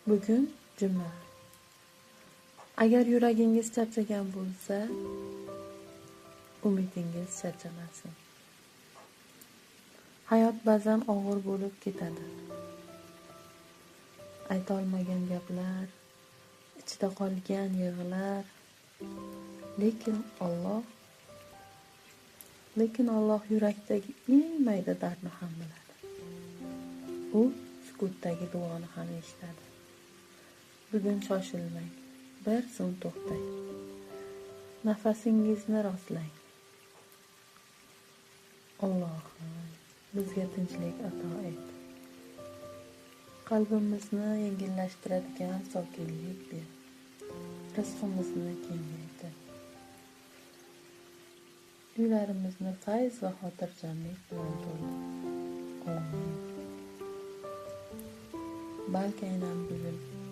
Bugun juma. Agar yuragingiz charchagan bo'lsa, umidingiz charchamasin. Hayot ba'zan og'ir bo'lib ketadi. Aytolmagan gaplar, ichida qolgan yig'lar, lekin Alloh yurakdagi eng mayda dardni ham biladi. U sukutdagi duoni ham eshitadi. Bugun shoshilmang, bir zum to'xtang. Nafasingizni rostlang. Allohim, bizga tinchlik ato et. Qalbimizni yengillashtiradigan sokinlik ber. Rizqimizni kengaytir. Uylarimizni fayz va xotirjamlik bilan to'ldir. Amin. Balki aynan bugun